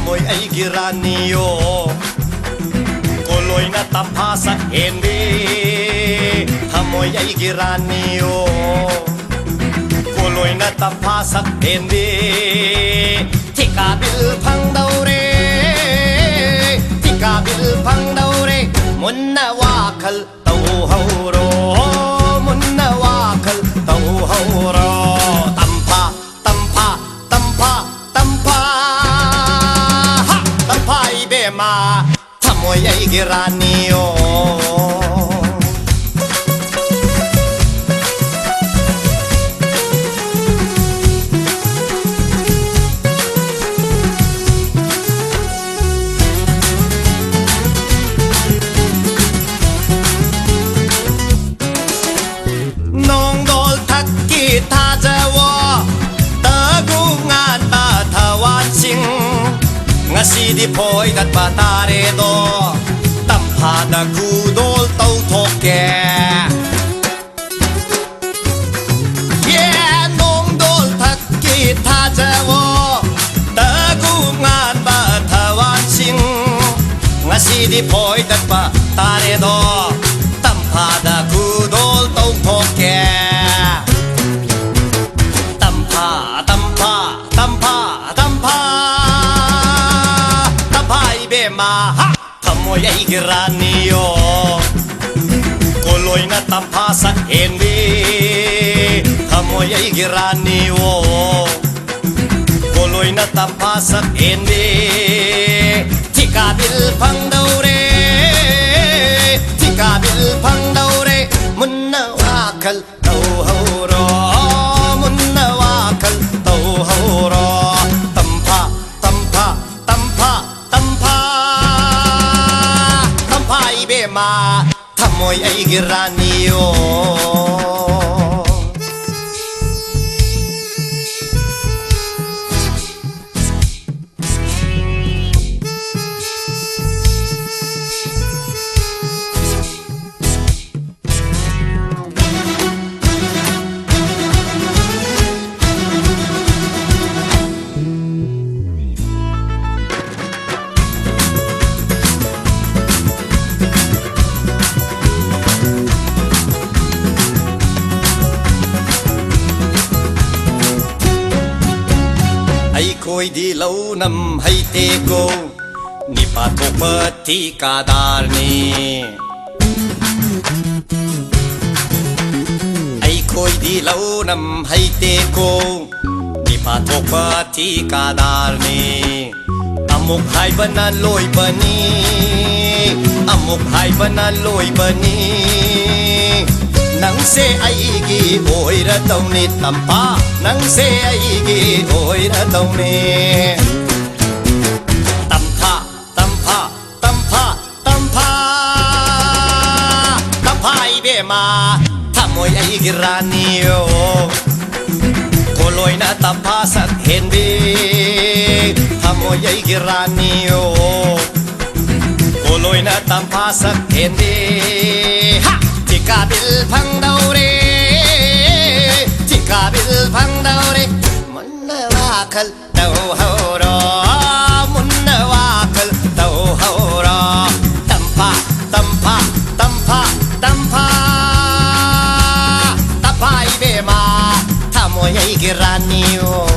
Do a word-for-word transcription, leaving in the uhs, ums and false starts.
ꯊꯃꯣꯏ ꯑꯩꯒꯤ ꯔꯥꯅꯤꯌꯣ, ꯀꯣꯂꯣꯏꯅ ꯇꯝꯐꯥ ꯁꯛ ꯍꯦꯟꯕꯤ꯫ ꯊꯃꯣꯏ ꯑꯩꯒꯤ ꯔꯥꯅꯤꯌꯣ, ꯀꯣꯂꯣꯏꯅ ꯇꯝꯐꯥ ꯁꯛ ꯍꯦꯟꯕꯤ꯫ ꯊꯤꯀꯥ ꯕꯤꯜ ꯐꯪꯗꯧꯔꯦ, ꯊꯤꯀꯥ ꯕꯤꯜ ꯐꯪꯗꯧꯔꯦ, ꯃꯨꯟꯅ ꯋꯥꯈꯜ ꯇꯧꯍꯧꯔꯣ, ꯃꯨꯟꯅ ꯋꯥꯈꯜ ꯇꯧꯍꯧꯔꯣ꯫ ꯇꯝꯐꯥ, ꯇꯝꯐꯥ, ꯇꯝꯐꯥ, ꯇꯝꯐꯥ, ꯍꯥ! ꯇꯝꯐꯥ ꯏꯕꯦꯝꯃ, ꯊꯃꯣꯏ ꯑꯩꯒꯤ ꯔꯥꯅꯤꯌꯣ꯫ ꯅꯣꯡꯗꯣꯜ ꯊꯛꯀꯤ ꯊꯥꯖꯋꯣ, ꯇꯒꯨ ꯉꯥꯟꯕ ꯊꯋꯥꯟꯁꯤꯡ, ꯉꯁꯤꯗꯤ ꯐꯣꯏꯗꯠꯄ ꯇꯥꯔꯦꯗꯣ, ꯇꯝꯐꯥꯗ ꯈꯨꯗꯣꯜ ꯇꯧꯊꯣꯛꯀꯦ꯫ ꯌꯦ, ꯅꯣꯡꯗꯣꯜ ꯊꯛꯀꯤ ꯊꯥꯖꯋꯣ, ꯇꯒꯨ ꯉꯥꯟꯕ ꯊꯋꯥꯟꯁꯤꯡ, ꯉꯁꯤꯗꯤ ꯐꯣꯏꯗꯠꯄ ꯇꯥꯔꯦꯗꯣ, ꯇꯝꯐꯥꯗ ꯈꯨꯗꯣꯜ ꯇꯧꯊꯣꯛꯀꯦ꯫ ꯇꯝꯐꯥ, ꯇꯝꯐꯥ, ꯇꯝꯐꯥ, ꯇꯝꯐꯥ, ꯇꯝꯐꯥ ꯏꯕꯦꯝꯃ, ꯍꯥ! ꯊꯃꯣꯏ ꯑꯩꯒꯤ ꯔꯥꯅꯤꯌꯣ, ꯀꯣꯂꯣꯏꯅ ꯇꯝꯐꯥ ꯁꯛ ꯍꯦꯟꯕꯤ꯫ ꯊꯃꯣꯏ ꯑꯩꯒꯤ ꯔꯥꯅꯤꯌꯣ, ꯀꯣꯂꯣꯏꯅ ꯇꯝꯐꯥ ꯁꯛ ꯍꯦꯟꯕꯤ꯫ ꯊꯤꯀꯥ ꯕꯤꯜ ꯐꯪꯗꯧꯔꯦ, ꯊꯤꯀꯥ ꯕꯤꯜ ꯐꯪꯗꯧꯔꯦ, ꯃꯨꯟꯅ ꯋꯥꯈꯜ ꯇꯧꯍꯧꯔꯣ, ꯃꯨꯟꯅ ꯋꯥꯈꯜ ꯇꯧꯍꯧꯔꯣ꯫ ꯇꯝꯐꯥ, ꯇꯝꯐꯥ, ꯇꯝꯐꯥ, ꯇꯝꯐꯥ, ꯇꯝꯐꯥ ꯏꯕꯦꯝꯃ, ꯊꯃꯣꯏ ꯑꯩꯒꯤ ꯔꯥꯅꯤꯌꯣ꯫ ꯑꯩꯈꯣꯏꯗꯤ ꯂꯧ ꯅꯝ ꯍꯩꯇꯦꯀꯣ, ꯅꯤꯄꯥ ꯊꯣꯛꯄ ꯊꯤꯀꯥꯗꯥꯔꯅꯤ꯫ ꯑꯩꯈꯣꯏꯗꯤ ꯂꯧ ꯅꯝ ꯍꯩꯇꯦꯀꯣ, ꯅꯤꯄꯥ ꯊꯣꯛꯄ ꯊꯤꯀꯥꯗꯥꯔꯅꯤ꯫ ꯑꯃꯨꯛ ꯍꯥꯏꯕꯅ ꯂꯣꯏꯕꯅꯤ, ꯑꯃꯨꯛ ꯍꯥꯏꯕꯅ ꯂꯣꯏꯕꯅꯤ꯫ ꯅꯪꯁꯦ ꯑꯩꯒꯤ ꯑꯣꯏꯔꯗꯧꯅꯤ ꯇꯝꯐꯥ, ꯅꯪꯁꯦ ꯑꯩꯒꯤ ꯑꯣꯏꯔꯗꯧꯅꯤ꯫ ꯇꯝꯐꯥ, ꯇꯝꯐꯥ, ꯇꯝꯐꯥ, ꯇꯝꯐꯥ, ꯇꯝꯐꯥ ꯏꯕꯦꯝꯃ, ꯊꯃꯣꯏ ꯑꯩꯒꯤ ꯔꯥꯅꯤꯌꯣ꯫ ꯀꯣꯂꯣꯏꯅ ꯇꯝꯐꯥ ꯁꯛ ꯍꯦꯟꯕꯤ, ꯊꯃꯣꯏ ꯑꯩꯒꯤ ꯔꯥꯅꯤꯌꯣ꯫ ꯀꯣꯂꯣꯏꯅ ꯇꯝꯐꯥ ꯁꯛ ꯍꯦꯟꯕꯤ꯫ ꯍꯥ! ꯊꯤꯀꯥ ꯕꯤꯜ ꯐꯪꯗꯧꯔꯦ, ꯊꯤꯀꯥ ꯕꯤꯜ ꯐꯪꯗꯧꯔꯦ꯫ ꯃꯨꯟꯅ ꯋꯥꯈꯜ ꯇꯧꯍꯧꯔꯣ, ꯃꯨꯟꯅ ꯋꯥꯈꯜ ꯇꯧꯍꯧꯔꯣ꯫ ꯇꯝꯐꯥ, ꯇꯝꯐꯥ, ꯇꯝꯐꯥ, ꯇꯝꯐꯥ, ꯇꯝꯐꯥ ꯏꯕꯦꯝꯃ, ꯊꯃꯣꯏ ꯑꯩꯒꯤ ꯔꯥꯅꯤꯌꯣ꯫